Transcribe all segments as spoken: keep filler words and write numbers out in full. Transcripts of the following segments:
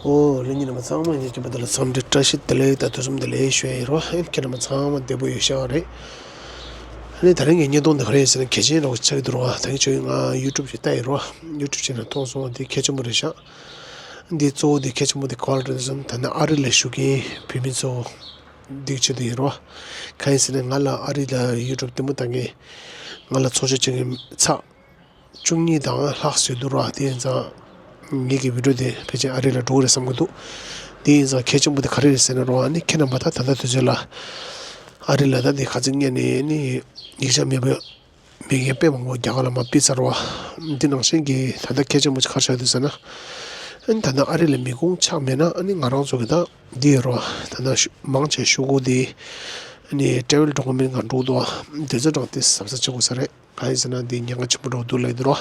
ཨོ་ལེ། ཉི་མ་ཚང་མ་ཉི་ཁྱེད་པ་དེ་ལ་འཚམས་འདྲི་བཀྲ་ཤིས་བདེ་ལེགས་དང་ཐུགས་བསམ་བདེ་ལེགས་ཞུ་ཡ་ཡིན་རོ། ཨེ་ཁྱེད་རྣམ་པ་ཚང་མ་བདེ་པོ་ཡོད་ཤག་རེད། ཨ་ནི་ད་རིང་གི་བརྙན་ཐུང་འདི་ག་རེ་ཡིན་ཟེར་ན་གལ་ཆེན་རོ་ཆགས་ཀྱི་འདུག་རོ། ད་གིན་ཁྱོད་ང་ཡུ་ཊུབ་ཞིག་ལྟ་ཡིན་རོ། ཡུ་ཊུབ་ཞིག་ནང་མཐོང་སོང་བ་འདི་གལ་ཆེན་པོ་རེད་ཤག་འདི་གཙོ་བོ་འདི་གལ་ཆེན་པོ་འདི་ག་རེ་རེད་ཟེར་ན་ད་ནི་ཨ་རི་ལ་བཞུགས་མཁན་བོད་མི་ཚོ་འདི་ཆེད་དུ་ཡིན་རོ། གང་ཡིན་ཟེར་ན་ང་ལ་ཨ་རི་ལ་ཡུ་ཊུབ་ལྟད་མོ་ལྟ་མཁན་ང་ལ་ཚོར་ཤེས་བྱེད་མཁན་ཚ་བཅུ་གཉིས་དང་ལྷག་ཙམ་འདུག་ར། དེ་ཡིན་ཙང་ངེད་ཀྱི་བི་ཌིའོ་དེ་ཕལ་ཆེར་ཨ་རི་ལ་འགྲོ་གི་རེད་བསམ་གྱི་འདུག་དེ་ཡིན་ཙང་གལ་ཆེན་པོ་དེ་ག་རེ་རེད་ཟེར་ན་རོ། ཨ་ནི་ཁྱེད་རྣམ་པ་ད་ད་ལྟ་དུས་ཚོད་ལ་ཨ་རི་ལ་ད་དེ་ཁ་ཚིག་ཉན་ནས་ནི་ཡིག་ཆ་མེད་པའི་མི་རྒན་དཔེ་མང་པོ་རྒྱ་གར་ལ་མར་ཕུད་ཚར་བ། འདི་ནང་བཞིན་གྱི་ད་ལྟ་གལ་ཆེན་པོ་ཅིག་ག་རེ་ཆགས་འདུག་ཟེར་ན། ཨ་ནི་ད་ལྟ་ཨ་རི་ལ་མི་ཁུངས་ཆགས་མེད་ན་ཨ་ནི་ང་རང་ཚོ་གི་ད་འདི་ཡོད་རོ། ད་ལྟ་ཤུ་མང་ཆེ་ཤོག་གུ་འདི་ཨ་ནི་ཊེ་རེ་ཝལ་ཌོ་ཀུ་མེན་ཊི་སྒང་འགྲོ་འདུག་དེ་ཚོ་དང་དེ་གཟབ་གཟབ་བྱེད་དགོས་ས་རེད། གང་ཡིན་ཟེར་ན་འདི་ཉེན་ཁ་ཆེན་པོ་འདྲ་པོ་འདུག་ལབ་ཀྱི་འདུག་རོ།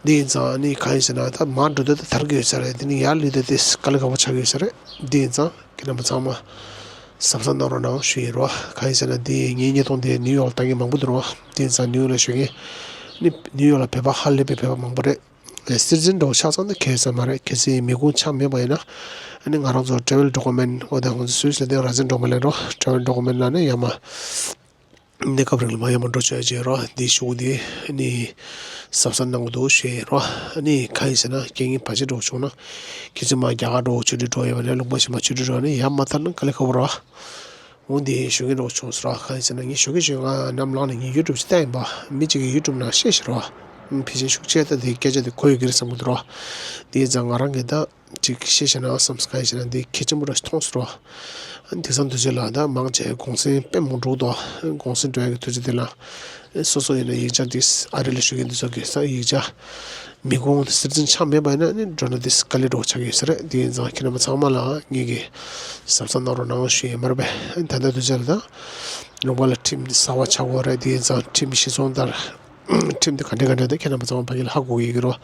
འདི་ཡིན་ཙང་ཨ་ནི་གང་ཡིན་ཟེར་ན་ད་མར་འགྲོ་དུས་ད་དར་གྱི་ཡོད་ས་རེད། འདི་ནི་ཡར་སླེབས་དུས་དེ་དཀའ་ལས་ཁག་པོ་ཆགས་ཀྱི་ཡོད་ས་རེད། འདི་ཡིན་ཙང་ཁྱེད་རྣམ་པ་ཚང་མ་གཟབ་གཟབ་གནང་རོགས་གནང་ཞུ་ཡིན་རོ། གང་ཡིན་ཟེར་ན་འདི་ངའི་བརྙན་ཐུང་འདི་ནིའུ་ཡོག་ལ་ལྟ་མཁན་མང་པོ་འདུག་རོ། འདི་ཡིན་ཙང་ནིའུ་ཡོག་ལ་བཞུགས་མཁན་ནི་ནིའུ་ཡོག་ལ་བོད་པ་ཧ་ལས་པའི་བོད་པ་མང་པོ་རེད། སི་ཊི་ཛན་འདྲ་པོ་ཆགས་ཙང་ད་གལ་ས་མ་རེད། གལ་སྲིད་མི་ཁུངས་ཆགས་མེད་པ་ཡིན་ན་ཨ་ནི་ང་རང་ཚོ་ཊེ་རེ་ཝལ་ཌོ་ཀུ་མེན་ཊི་འོ་ད་ང་ཚོ་སུད་སི་ལ་དེ་རེ་སི་ཌེན་ཊི་ཌོ་ཀུ་མེན་ཊི་ལབ་རོ། ཊེ་རེ་ཝལ་ཌོ་ཀུ་མེན་ཊི་ལབ་ན་ཡར་མར་གནས་སྐབས་རིང་ལ་མར་ཡར་མར་འགྲོ་ཆོག་ཡ་ཅིག་རོ། འདི་ཤོག་གུ་འདི་ནི་གཟབ་གཟབ་གནང་དགོས་འདུག་ཞུ་ཡ་རོ། ནི་གང་ཡིན་ཟེར་ན་རྐྱེན་ངན་བར་ཆད་འདྲ་པོ་བྱུང་ན་ཁྱེད་ཚོ་མར་རྒྱ་གར་འདྲ་པོ་ཆོས་སྒྲུབ་འགྲོ་ཡོད་པ་ནས་ལུང་པ་གཞན་པ་ཆོས་སྒྲུབ་འགྲོ་ནས་ཡར་མར་ཐར་ན་དཀའ་ལས་ཁག་པོ་རེད་པ། འོ་འདི་ཞུ་མཁན་འདྲ་པོ་བྱུང་སོང་ར། གང་ཡིན་ཟེར་ན་ངས་ཞུ་གི་ཞུ་ང་ནམ་ལངས་ནས་ངས་ཡུ་ཊུབ་ཅིག་བལྟས་ཡིན་པ། མི་གཅིག་གིས་ཡུ་ཊུབ་ནང་བཤད་ཤག་ར། ཕལ་ཆེར་ཤུགས་ཆེ་ད་དེ་སྐད་ཆ་དེ་གོ་ཡོད་ཀྱི་རེད་བསམ་གྱི་འདུག་ར། དེ་ཡིན་ཙང་ང་རང་གིས་ད་ཅིག་བཤད་བཤད་ན་བསམ་སོང་། གང་ཡིན་ཟེར་ན་འདི་གལ་ཆེན་པོ་ར་ཞིག་མཐོང་སོང་ར། དེང་སང་དུས་ཚོད་ལ་ད་མང་ཆེ་གུང་སེང་དཔེ་མང་འགྲོ་འདུག་གུང་སེང་འགྲོ་ཡ་གི་དུས་ཚོད་དེ་ལ་སོ་སོ་ཡིན་ན་ཡིག་ཆ་དེ་ཨ་རི་ལ་བཞུགས་མཁན་དེ་ཚོ་གི་ས་ཡིག་ཆ་མི་ཁུངས་སི་ཊི་ཛན་ཆགས་མེད་པ་ཡིན་ན་ནི་འགྲོ་ན་དེ་དཀའ་ལས་འདྲ་པོ་ཆགས་ཀྱི་ཡོད་ས་རེད། དེ་ཡིན་ཙང་ཁྱེད་རྣམ་པ་ཚང་མ་ལ་ངེད་ཀྱིས་གཟབ་གཟབ་གནང་རོགས་གནང་ཞུ་ཡ་ཡིན། མ་རེད་པས། ད་ལྟ་དུས་ཚོད་ལ་ད་ལུང་པ་ལ་ཁྲིམས་གསར་པ་ཆགས་ཀྱི་ཡོད་རེད། དེ་ཡིན་ཙང་ཁྲིམས་གཞི་བཟུང་ལྟར་ཁྲིམས་དེ་ག་འདྲ་ག་འདྲ་དེ་ཁྱེད་རྣམ་པ་ཚང་མ་ཕ་གི་ལ་ཧ་གོ་གི་ཡོད་ཀྱི་རེད།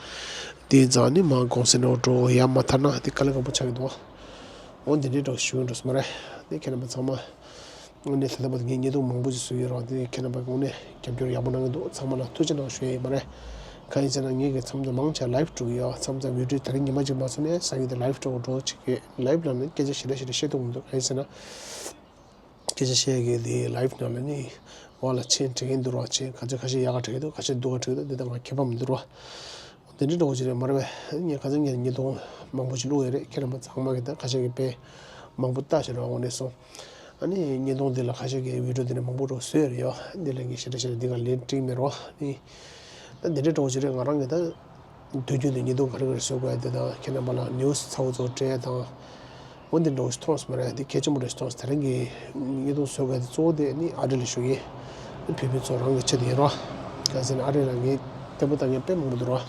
དེ་ཡིན་ཙང་ནི་མར་གུང་སེང་འགྲོ་འགྲོ་ཡར་མར་ཐར་ན་དེ་དཀའ་ལས་ཁག་པོ་ཆགས་ཀྱི་འདུག་འོ་འདི་འདྲའི་འདྲ་པོ་ཞུ་གི་འགྲོ་སོང་མ་རེད། དེ་ཁྱེད་རྣམ་པ་ཚང་མ་དངོས་གནས་ད་ལྟ་བར་དུ་ངས་བརྙན་ཐུང་མང་པོ་ཞིག་བཟོས་ཡོད་རེད་པ། དེ་ཁྱེད་རྣམ་པ་དངོས་གནས་རྒྱབ་སྐྱོར་ཡག་པོ་གནང་གི་འདུག་ཚང་མ་ལ་ཐུགས་རྗེ་གནང་ཞུ་ཡ་ཡིན་མ་རེད། གང་ཡིན་ཟེར་ན་ངེད་ཀྱིས་མཚམས་མཚམས་མང་ཆེ་ལའིབ་འགྲོ་གི་ཡོད། མཚམས་མཚམས་བི་ཌིའོ་དེ་རིང་ཉི་མ་གཅིག་མ་སོང་ནས་སང་ཉིན་དེ་ལའིབ་འགྲོ་འགྲོ་བྱེད་ཀྱི། ལའིབ་ལབ་ན་སྐད་ཆ་ཞེ་དྲག་ཞེ་དྲག་བཤད་ཐུབ་མི་འདུག་གང་ཡིན་ཟེར་ན། སྐད་ཆ་བཤད་ཀྱི་དེ་ལའིབ་ནང་ལ་ནི་འོག་ལ་མཆན་འབྲི་མཁན་འདུག་རོགས། མཆན་ག་ཚོད་ཁ་ཤས་ཡག་ག་འབྲི་གི་འདུག་ག་ཚོད་སྡུག་ག་འབྲི་གི་འདུག་འདི་དང་ང་ཁྱད་པར་མི་འདུག་རོགས། དེ་འདྲའི་འདྲ་པོ་ཅིག་རེད་མ་རེད་པས། ངས་ཁ་སང་ངས་བརྙན་ཐུང་མང་པོ་ཅིག་བླུགས་ཡོད་རེད། ཁྱེད་རྣམ་པ་ཚང་མ་གིས་ད་ཁ་ཤས་ཀྱིས་དཔེ་མང་པོ་ལྟ་ཤག་རོགས། འོ་ནས་སོང་། ཨ་ནི་བརྙན་ཐུང་འདི་ལ་ཁ་ཤས་ཀྱིས་བི་ཌིའོ་འདི་ནས་མང་པོ་རོགས་བཟོས་ཡོད་རེད་ཡོ། འདི་ལ་ངས་ཞེ་དྲག་ཞེ་དྲག་འདི་ག་ལན་སྤྲད་མེད་རོགས། ནི་ད་འདི་འདྲའི་འདྲ་པོ་ཅིག་རེད། ང་རང་གིས་ད་དུས་རྒྱུན་དུ་བརྙན་ཐུང་ག་རེ་ག་རེ་བཟོ་དགོས་ཡ་དེ་དང་ཁྱེད་རྣམ་པ་ལ་ནིའུ་སི་ཚ་བོ་ཚོ་སྤྲད་ཡ་དང་། འོ་འདི་འདྲ་པོ་ཞིག་མཐོང་སོང་མ་རེད། འདི་གལ་ཆེན་པོ་རེད་ཞིག་མཐོང་སོང་། དེ་རིང་གི་བརྙན་ཐུང་བཟོ་དགོས་ཡ་དེ་གཙོ་བོ་དེ་ནི་ཨ་རི་ལ་བཞུགས་མཁན་བོད་མི་ཚོ་རང་གི་ཆེད་དུ་ཡིན་རོགས། གང་ཟེར་ན་ཨ་རི་ལ་ངས་ལྟད་མོ་ལྟ་མཁན་དཔེ་མང་པོ་འདུག་རོགས།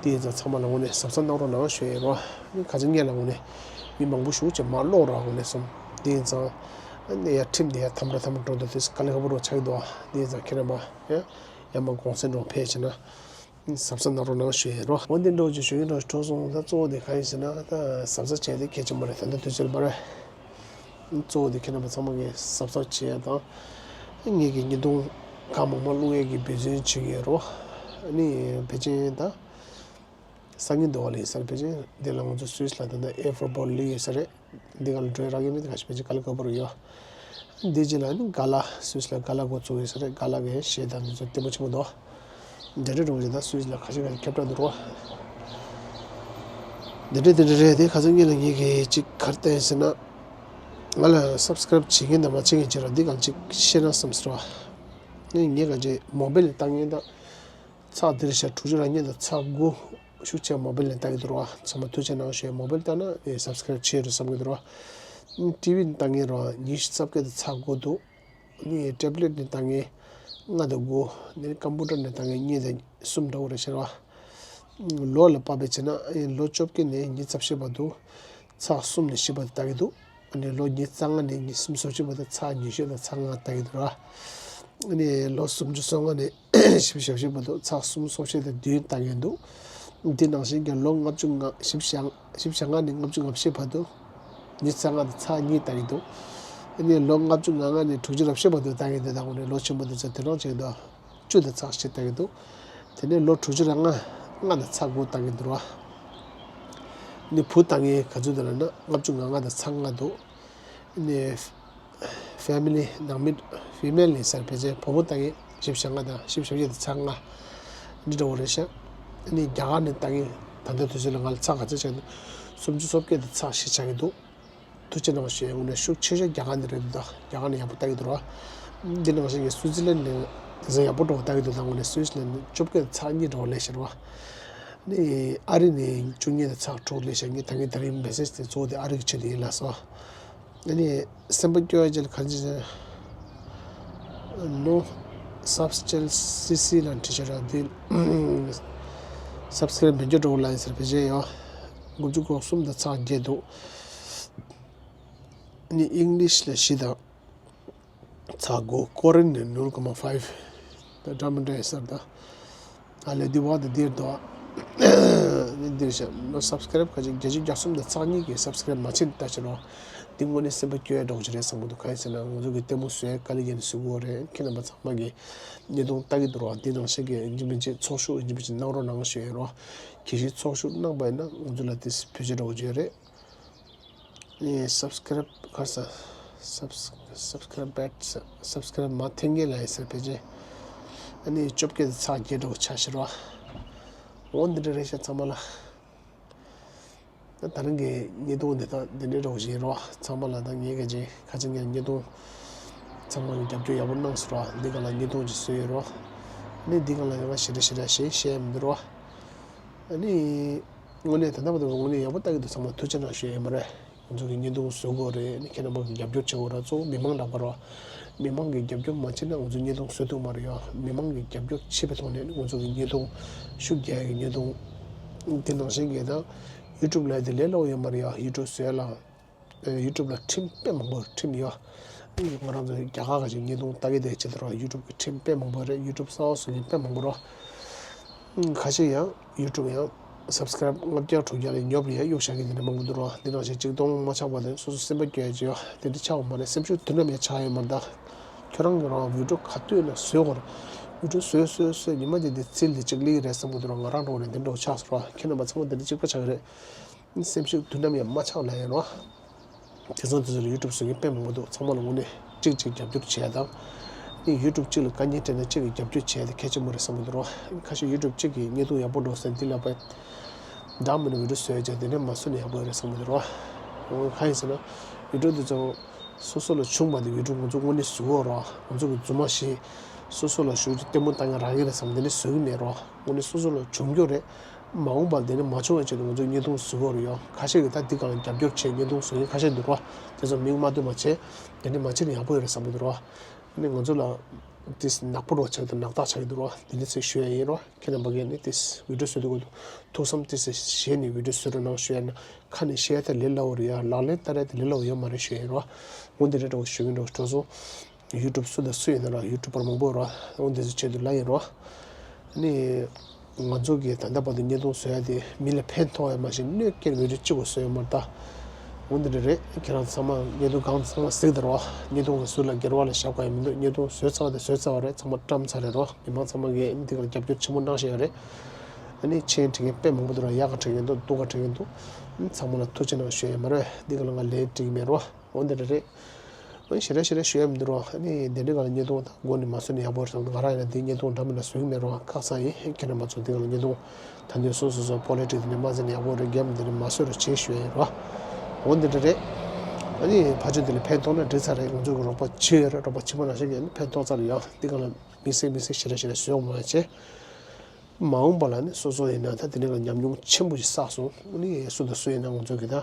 དེ་ཡིན་ཙང་ཚང་མ་ལ་དངོས་གནས་གཟབ་གཟབ་གནང་རོགས་གནང་ཞུ་ཡ་ཡིན་རོགས། ནི་ཁ་སང་ངས་ལ་དངོས་གནས་མི་མང་པོ་ཞེ་པོ་ཅིག་མར་ལོག་རོགས། དངོས་གནས་སོང་། དེ་ཡིན་ཙང་ཨ་ནི་ཡར་ཁྲིམས་དེ་ཡར་ཐམ་ར་ཐམ་ར་འགྲོ་འདུག་དེ་དཀའ་ལས་ཁག་པོ་རོགས་ཆགས་ཀྱི་འདུག་དེ་ཡིན་ཙང་ཁྱེད་རྣམ་པ་ཡ་ཡར་མར་གུང་སེང་འགྲོ་ཕེབས་བྱས་ན། གཟབ་གཟབ་གནང་རོགས་གནང་ཞུ་ཡ་ཡིན་རོགས། འོ་འདི་འདྲ་པོ་ཅིག་ཞུ་ཡ་འདྲ་པོ་ཞིག་གྲོལ་སོང་། ད་གཙོ་བོ་དེ་གང་ཡིན་ཟེར་ན་ད་གཟབ་གཟབ་བྱས་ཏེ་གལ་ཆེན་པོ་རེད། ད་ལྟ་དུས་ཚོད་ལ་མ་རེད། གཙོ་བོ་དེ་ཁྱེད་རྣམ་པ་ཚང་མ་གིས་གཟབ་གཟབ་བྱེད་ཡ་དང་། ངེད་ཀྱིས་བརྙན་ཐུང་གང་མང་མང་བླུག་ཡས་ཀྱི་འབད་བརྩོན་བྱེད་ཀྱི་ཡོད་རོགས། ཨ་ནི་ཕལ་ཆེར་ད་སང་ཉིན་དུ་བ་ལ་ཡིན་ས་རེད། ཕལ་ཆེར་འདི་ལ་ང་ཚོ་སུད་སི་ལ་ད་ལྟ་ཨེ་ཕོར་བྷོ་ལིང་ཡོད་ས་རེད། འདི་ག་ལ་འགྲོ་རག་གི་མེད། འདི་ག་ཞིག་ཕལ་ཆེར་དཀའ་ལས་ཁག་པོ་རེད་ཡོ། འདི་རྗེས་ལ་ནི་ག་ལ་སུད་སི་ལ་ག་ལ་འགོ་བཙུགས་ཡོད་ས་རེད། ག་ལ་གི་གཞས་དང་འདི་ཚོ་ལྟད་མོ་ཆེན་པོ་འདུག་འདི་འདྲའི་འགྲོ་བཞིན་ད་སུད་སི་ལ་ཁ་ཤས་ཁ་ཤས་ཁྱབ་བསྒྲགས་འདུག་རོགས། འདི་འདྲའི་འདི་འདྲའི་རེད་དེ། ཁ་སང་ངེད་ལ་ངེད་ཀྱིས་ཅིག་ག་རེ་བསྟན་ཟེར་ན། ང་ལ་སབ་སི་ཀ་རེབ་བྱེད་མཁན་དང་མ་བྱེད་མཁན་ཅིག་ར་འདི་གང་ཅིག་ཤེས་ན་བསམ་སོང་ར། ངས་ངས་གང་ཅིག་མོ་བེལ་ལ་བཏང་མཁན་དང་། ཚེག་འདིར་བཞག་དྲུག་ཅུ་རེ་གཉིས་དང་ཚེག་དགུ། ཤུགས་ཆེ་མོ་བེལ་ནས་ལྟ་གི་འདུག་རོགས། ཚང་མ་ཐུགས་རྗེ་གནང་ཞུ། མོ་བེལ་ལྟ་ན་ཨེ་སབ་སི་ཀ་རེབ་བྱེད་རེད་བསམ་གི་འདུག་རོགས། ཊི་ཝི་ནས་ལྟ་མཁན་རོགས་ཉི་ཤུ་རྩ་བརྒྱད་དང་ཚེག་དགུ་འདུག་ནི་ཊེབ་ལེཊ་ནས་ལྟ་མཁན་ལྔ་དང་དགུ། ནི་ཀམ་པུ་ཊར་ནས་ལྟ་མཁན་གཉིས་དང་གསུམ་འདྲ་བོ་རེད་ཤག་རོགས། ལོ་ལ་དཔག་པའི་བྱས་ན་ཨེ་ལོ་བཅོ་བརྒྱད་ནས་ཉི་ཤུ་རྩ་བཞི་བར་དུ་ཚེག་གསུམ་ནས་བཞི་བར་དུ་ལྟ་གི་འདུག་ཨ་ནི་ལོ་ཉི་ཤུ་རྩ་ལྔ་ནས་ཉི་ཤུ་སོ་བཞི་བར་དུ་ཚེག་ཉི་ཤུ་དང་ཚེག་ལྔ་ལྟ་གི་འདུག་ར། ཨ་ནི་ལོ་སུམ་ཅུ་སོ་ལྔ་ནས་བཞི་བཅུ་ཞེ་བཞི་བར་དུ་ཚེག་གསུམ་སོ་བཞི་དང་བདུན་ལྟ་གི་འདུག་འདི་ནང་བཞིན་གྱི་ལོ་ལྔ་བཅུ་ང་བཞི་བཅུ་ཞེ་ལྔ་བཞི་བཅུ་ཞེ་ལྔ་ནས་ལྔ་བཅུ་ང་བཞི་བར་དུ་ཉི་ཤུ་རྩ་ལྔ་དང་ཚེག་གཉིས་ལྟ་གི་འདུག་ཨ་ནི་ལོ་ལྔ་བཅུ་ང་ལྔ་ནས་དྲུག་ཅུ་རེ་བཞི་བར་དུ་ལྟ་གི་འདུག་ད་དངོས་གནས་ལོ་ཆེན་པོ་འདི་ཚོ་དེ་རང་བྱེད་འདུག་བཅུ་དང་ཚེག་བཞི་ལྟ་གི་འདུག་དེ་ནས་ལོ་དྲུག་ཅུ་རེ་ལྔ་ལྔ་དང་ཚེག་དགུ་བཏང་གི་འདུག་ར། ནི་བུ་བཏང་ངེས་ག་ཚོད་འདུག་ལབ་ན་ལྔ་བཅུ་ང་ལྔ་དང་ཚེག་ལྔ་འདུག་ནི་ཕེ་མི་ལི་ནང་མི་ཕི་མེལ་ནི་ཟེར་ཕལ་ཆེར་བུ་མོ་བཏང་ངེས་བཞི་བཅུ་ཞེ་ལྔ་དང་བཞི་བཅུ་ཞེ་བརྒྱད་དང་ཚེག་ལྔ་འདི་འདྲ་བོ་རེད་ཤག་ནི་རྒྱ་གར་ནས་བཏང་ངེས་ད་ལྟ་དུས་ཚོད་ལ་ང་ལ་ཚེག་ག་ཚོད་ཆགས་འདུག་སུམ་ཅུ་སོ་བརྒྱད་དང་ཚེག་བཞི་ཆགས་ཀྱི་འདུག་ཐུགས་རྗེ་གནང་ཞུ་ཡས་དངོས་གནས་ཤུགས་ཆེ་ཤོས་རྒྱ་གར་ནས་རེད་འདུག་རྒྱ་གར་ནས་ཡག་པོ་ལྟ་གི་འདུག་ར། འདི་ནང་བཞིན་གྱི་སུའུ་ཙི་ལན་ནས་དེ་ཚོ་ཡག་པོ་འགྲོ་ལྟ་གི་འདུག་ད་དངོས་གནས་སུའུ་ཙི་ལན་ནས་བཅོ་བརྒྱད་ཚེག་གཉིས་འགྲོ་ལས་ཤར་བ། ནི་ཨ་རི་ནས་བཅུ་གཉིས་དང་ཚེག་དྲུག་ལས་ཤར་ངས་ད་ངས་ད་རིང་མེ་སེ་ཇི་དེ་གཙོ་བོ་དེ་ཨ་རི་གི་ཆེད་དུ་ཡིན་ལ་སོ། ནི་སེམས་པ་སྐྱོ་བའི་རྗེས་ལ་གང་ཅི་ཟེར། ནོ་སབ་སི་ཅལ་སི་སི་ལ་འདྲི་ཤར་ར་འདི་སབ་སི་ཀ་རབ་མི་འགྱོ་འགྲོ་ལ་ཡིན་ཟེར་བེད་སྤྱད་ཡོད། དགུ་བཅུ་གོ་གསུམ་དང་ཚེག་བརྒྱད་འདུག་ནི་ཨིང་ལིཤ་ལ་བཞི་དང་། ཚེག་དགུ། ཀོ་རིན་ནས་ནུལ་ཀོ་མ་ཕའིབ། ད་འདྲ་མི་འདྲ་ཡིན་ས་རེད་ད། ཨ་ལས་འདི་བ་དང་འདིར་འདུག་འདིར་བཞག་ནོ་སབ་སི་ཀ་རབ་ཁ་ཅིག་བརྒྱད་ཅུ་གྱ་གསུམ་དང་ཚེག་གཉིས་ཀྱི་སབ་སི་ཀ་རབ་མ་ཕྱིན་ལྟ་ཕྱིར་རོ། འདི་དངོས་གནས་སེམས་པ་སྐྱོ་ཡ་འདྲ་བོ་ཅིག་རེད་བསམ་གི་འདུག་གང་ཡིན་ཟེར་ན་ང་ཚོ་གི་ལྟད་མོ་བཟོ་ཡ་དཀའ་ལས་ཡིན་ཟེར་གི་རེད། ཁྱེད་རྣམ་པ་ཚང་མ་གི་བརྙན་ཐུང་ལྟ་གི་འདུག་རོ། འདི་ནང་བཞིན་གི་ཡིན་གཅིག་མིན་གཅིག་ཚོགས་ཞུགས་ཡིན་གཅིག་མིན་གཅིག་གནང་རོགས་གནང་ཞུ་ཡ་རོ། གལ་སྲིད་ཚོགས་ཞུགས་གནང་པ་ཡིན་ན་ང་ཚོ་ལ་དེ་བེད་སྤྱོད་འདྲ་བོ་ཅིག་རེད། ཨེ་སབ་སི་ཀ་རབ་ག་རེ་ཟེར། སབ་སི་ཀ་རབ་བེད་ཟེར། སབ་སི་ཀ་རབ་མ་འཐེན་མཁན་ལ་ཡིན་ཟེར་བེད་སྤྱད། ཨ་ནི་བཅོ་བརྒྱད་དང་ཚེག་བརྒྱད་འགྲོ་ཆ་ཤི་རོ། འོ་འདི་འདྲ་རེད་ཤག་ཚང་མ་ལ། ད་ད་རིང་གི་བརྙན་ཐུང་འདི་དག་འདི་འདྲའི་འདྲ་བོ་ཞིག་ཡིན་རོ། ཚང་མ་ལ་ད་ངས་ག་ཅིག་ཁ་ཅིག་ངས་བརྙན་ཐུང་ཚང་མ་ལ་རྒྱབ་སྐྱོར་ཡག་པོ་གནང་ཟེར་རོ། འདི་ག་ལ་བརྙན་ཐུང་ཅིག་བཟོས་ཡོད་རོ། ཨ་ནི་འདི་ག་ལ་ཡང་ཞེ་དྲག་ཞེ་དྲག་ཞེ་བཤད་མི་འདུག་རོ། ཨ་ནི། དངོས་གནས་ད་ལྟ་བར་དུ་དངོས་གནས་ཡག་པོ་ལྟ་གི་འདུག་ཚང་མ་ཐུགས་རྗེ་གནང་ཞུ་ཡ་ཡིན་པ་རེད། ང་ཚོ་གི་བརྙན་ཐུང་བཟོ་དགོས་རེད། ཨ་ནི་ཁྱེད་རྣམ་པ་གི་རྒྱབ་སྐྱོར་བྱེད་དགོས་ར། གཙོ་བོ་མི་མང་ལ་དགོས་ར། མི་མང་གི་རྒྱབ་སྐྱོར་མ་བྱས་ན་ང་ཚོ་བརྙན་ཐུང་བཟོ་ཐུབ་མ་རེད་ཡ། མི་མང་གི་རྒྱབ་སྐྱོར་བྱས་པའི་ཐོག་ནས་ང་ཚོ་གི་བརྙན་ཐུང་ཤུགས་རྒྱག་ཡ་གི་བརྙན་ཐུང་། དེ་ནང་བཞིན་གི་ད་ཡུ་ཊུབ་ལ་དེ་ལས་སླ་བོ་ཡོད་མ་རེད་ཡ། ཡུ་ཊུབ་བཟོ་ཡ་ལ། ཡུ་ཊུབ་ལ་ཁྲིམས་དཔེ་མང་པོ་ཁྲིམས་ཡོད། ང་རང་ཚོ་རྒྱ་གར་ག་ཅིག་བརྙན་ཐུང་ལྟ་གི་དེ་ཆེད་དུ་ར་ཡུ་ཊུབ་གི་ཁྲིམས་དཔེ་མང་པོ་རེད། ཡུ་ཊུབ་གསར་པ་བཟོ་མཁན་དཔེ་མང་པོ་རོ། ཁ་ཤས་ཡང་ཡུ་ཊུབ་ཡང་སབ་སི་ཀ་རབ་ལྔ་བརྒྱ་དྲུག་བརྒྱ་ལ་ཉོབ་ལ་ཡང་གཡུག་བཞག་མཁན་དེ་འདྲ་མང་པོ་འདུག་རོ། འདི་ནང་བཞིན་གཅིག་སྟོང་མ་ཆག་པ་དེ་སོ་སོ་སེམས་པ་སྐྱོ་ཡ་ཅིག་ཡོད། དེ་འདྲ་ཆགས་པ་མ་རེད། སེམས་ཤུགས་དུས་ནམ་ཡང་ཆག་ཡོད་མ་རེད་ད། ཁྱོད་རང་གི་རང་བི་ཌིའོ་ག་ཐོས་ན་བཟོས་དགོས་རེད། བི་ཌིའོ་བཟོས་བཟོས་བཟོས་ཉི་མ་དེ་དེ་ཚིལ་ལ་གཅིག་ལི་རེད་བསམ་གི་འདུག་རོ། ང་རང་རོགས་ནས་དེ་འདྲ་ཆགས་སོང་རོ། ཁྱེད་རྣམ་པ་ཚང་མ་དེ་འདྲ་གཅིག་པ་ཆགས་ཀྱི་རེད། སེམས་ཤུགས་དུས་ནམ་ཡང་མ་ཆག་ལ་ཡིན་རོ། དེང་སང་དུས་ཚོད་ལ་ཡུ་ཊུབ་བཟོ་མཁན་དཔེ་མང་པོ་འདུག་ཚང་མ་ལ་དངོས་གནས་གཅིག་གཅིག་རྒྱབ་སྐྱོར་བྱས་དང་། ཨ་ནི་ཡུ་ཊུབ་གཅིག་ལ་དཀའ་ངལ་འཕྲད་ན་གཅིག་གིས་རྒྱབ་སྐྱོར་བྱས་ཏེ་གལ་ཆེན་པོ་རེད་བསམ་གི་འདུག་རོ། ཁ་ཤས་ཡུ་ཊུབ་གཅིག་གིས་བརྙན་ཐུང་ཡག་པོ་འགྲོ་ཟེར་འདི་ལ་པའི་འདྲ་མི་འདྲ་བི་ཌིའོ་བཟོས་བྱས་དེ་ནས་མ་བཟོས་ན་ཡག་པོ་རེད་བསམ་གི་འདུག་རོ། གང་ཡིན་ཟེར་ན་བི་ཌིའོ་འདི་ཚོ་སོ་སོ་ལ་བྱུང་བ་དེ་བི་ཌིའོ་ང་ཚོ་དངོས་གནས་བཟོ་གི་ཡོད་རོ། ང་ཚོ་གི་རྫུན་མ་ཞིག་སོ་སོ་ལ་ཞུགས་ཀྱི་ལྟད་མོ་ལྟ་མཁན་རག་གི་རེད་བསམ་དེ་ནས་བཟོ་གི་མེད་རོ། དངོས་གནས་སོ་སོ་ལ་བྱུང་རྒྱུ་རེད། མ་འོངས་པར་དེ་ནི་མ་བྱུང་བའི་ཆེད་དུ་ང་ཚོས་བརྙན་ཐུང་བཟོ་དགོས་རེད་ཡོ། ཁ་ཤས་ཀྱིས་ད་འདི་སྒང་ལ་རྒྱབ་སྐྱོར་བྱས་བརྙན་ཐུང་བཟོ་མཁན་ཁ་ཤས་འདུག་རོ། དེ་ཚོ་མིག་མ་སྟོན་པ་བྱས། དེ་འདྲ་མ་བྱས་ན་ཡག་པོ་ཡོད་རེད་བསམ་གྱི་འདུག་རོ། ཨ་ནི་ང་ཚོ་ལ་ཏིས་ནག་པོ་རོ་ཆགས་འདུག་ནག་ཐག་ཆགས་ཀྱི་འདུག་རོ། དེ་འདྲ་ཚོ་ཞུ་ཡ་ཡིན་རོ། ཁྱེད་རྣམ་པ་གིས་ནི་ཏིས་བི་ཌིའོ་བཟོ་དུས་སྐབས་སུ་ཐུགས་བསམ་ཏིས་བཞེས་ནས་བི་ཌིའོ་བཟོ་རོགས་གནང་ཞུ་ཡ་ན། ཁ་ནས་བཤད་ཡ་དེ་ལས་སླ་བོ་རེད་ཡ། ལག་ལེན་བསྟར་ཡ་དེ་ལས་སླ་བོ་ཡོད་མ་རེད་ཞུ་ཡ་ཡིན་རོ། འོ་འདི་འདྲ་འདྲ་བོ་ཞུ་གི་འདུག་འགྲོ་སོང་། ཡུ་ཊུབ་སུ་དང་སུ་ཡིན་ན་ར་ཡུ་ཊུབ་པར་མང་པོ་ར། འོ་འདི་ཚོ་ཆེད་དུ་ལབ་ཡིན་རོ། ཨ་ནི། ང་ཚོ་གིས་ད་ལྟ་བར་དུ་བརྙན་ཐུང་བཟོ་ཡ་དེ་མི་ལ་ཕན་ཐོགས་ཡ་མ་གཞི་གནོད་སྐྱེལ་བའི་རིགས་གཅིག་པོ་བཟོ་ཡོད་མ་རེད་ད། འོ་འདི་འདྲ་རེད། ཁྱེད་རང་ཚང་མ་བརྙན་ཐུང་གང་ཚང་མ་གཟིགས་དང་རོ། བརྙན་ཐུང་གི་ཟུར་ལ་སྒེར་བ་ལ་བཞག་དགོས་ཡ་མི་འདུག་བརྙན་ཐུང་བཟོས་ཚར་བ་དེ་བཟོས་ཚར་བ་རེད། ཚང་མ་བཀྲམ་ཚར་རེད་རོ། མི་མང་ཚང་མ་གིས་འདི་གར་རྒྱབ་སྐྱོར་ཆེན་པོ་གནང་བཞིན་ཡོད་རེད། ཨ་ནི་མཆན་བྲིས་མཁན་དཔེ་མང་པོ་འདུག་ར། ཡག་ག་བྲིས་མཁན་འདུག་སྡུག་ག་བྲིས་མཁན་འདུག་ཚང་མ་ལ་ཐུགས་རྗེ་གནང་ཞུ་ཡ་ཡིན་པ་རེད། འདི་ག་ལ་ང་ལན་བྲིས་ཀྱི་མེད་རོ། འོ་འདི་འདྲ་རེད། ཨ་ཞེ་དྲག་ཞེ་དྲག་ཞུ་ཡ་མི་འདུག་རོ། ཨ་ནི་དེ་འདྲའི་སྒང་ལ་བརྙན་ཐུང་དང་མགོ་ནས་མ་བཟོས་ན་ཡག་པོ་རེད་བསམ། ང་རང་ཡིན་ན་འདི་བརྙན་ཐུང་འདྲ་མིན་ལ་བཟོ་གི་མེད་རོ། ཁག་ཚ་ཡིན། ཁྱེད་རྣམ་པ་ཚོ་འདི་སྒང་ལ་བརྙན་ཐུང་ད་དུང་སོ་སོ་སོ་པོ་ལི་ཊིག་དེ་འདྲ་མ་བཟོས་ན་ཡག་པོ་རེད། གེམ་དེ་འདྲ་མ་བཟོས་རོགས་བྱེད་ཞུ་ཡ་ཡིན་རོ། འོ་འདི་འདྲ་རེད། ཨ་ནི་ཕར་ཕྱོགས་དེ་ལ་ཕན་ཐོགས་ན་འགྲིག་ཚར་རེད། ང་ཚོ་གི་རོགས་པ་བྱེད་ཡོད་རེད། རོགས་པ་བྱེད་པ་ནང་བཞིན་གྱི་ཕན་ཐོགས་ཚར་ཡོད། འདི་སྒང་ལ་དམིགས་བསལ་དམིགས་བསལ་ཞེ་དྲག་ཞེ་དྲག་བཟོ་ཡོང་མ་བྱེད། མ་འོངས་པ་ལ་ནི་སོ་སོ་ཡིན་ན་ད་དེ་འདྲ་ལ་ཉམས་མྱོང་ཆེན་པོ་ཞིག་བསགས་སོང་། ཨ་ནི་སུ་དང་སུ་ཡིན་ན་ང་ཚོ་གི་ད།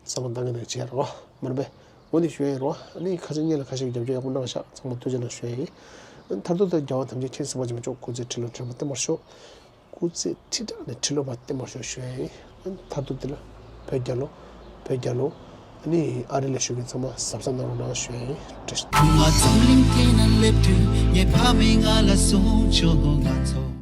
བསམ་བློ་བཏང་གི་འདུག་བྱས་རོ། མར་པས། འོ་འདི་ཞུ་ཡ་ཡིན་རོ། ཨ་ནི་ཁ་ཆེ་གཉིས་ལ་ཁ་ཤས་ཀྱིས་རྒྱབ་སྐྱོར་ཡག་པོ་གནང་ཤག་ཚང་མ་ཐུགས་རྗེ་གནང་ཞུ་ཡ་ཡིན། མཐར་ཐུག་ད་རྒྱལ་བ་ཐམས་ཅད་མཁྱེན་གཟིགས་པ་ཇི་མ་ཆོག་སྐུ་ཚེ་ཁྲི་ལོ་དྲན་པ་བརྟན་པར་ཤོག་སྐུ་ཚེ་ཁྲི་ཕྲག་ནས་ཁྲི་ལོ་བར་བརྟན་པར་ཤོག་ཞུ་ཡ་ཡིན། མཐར་ཐུག་འདི་ལ་བོད་རྒྱལ་ལོ། བོད་རྒྱལ་ལོ། ཨ་ནི་ཨ་རི་ལ་བཞུགས་མཁན་ཚང་མ་གཟབ་གཟབ་གནང་རོགས་གནང་ཞུ་ཡ་ཡིན། བཀྲ་ཤིས་བདེ་ལེགས།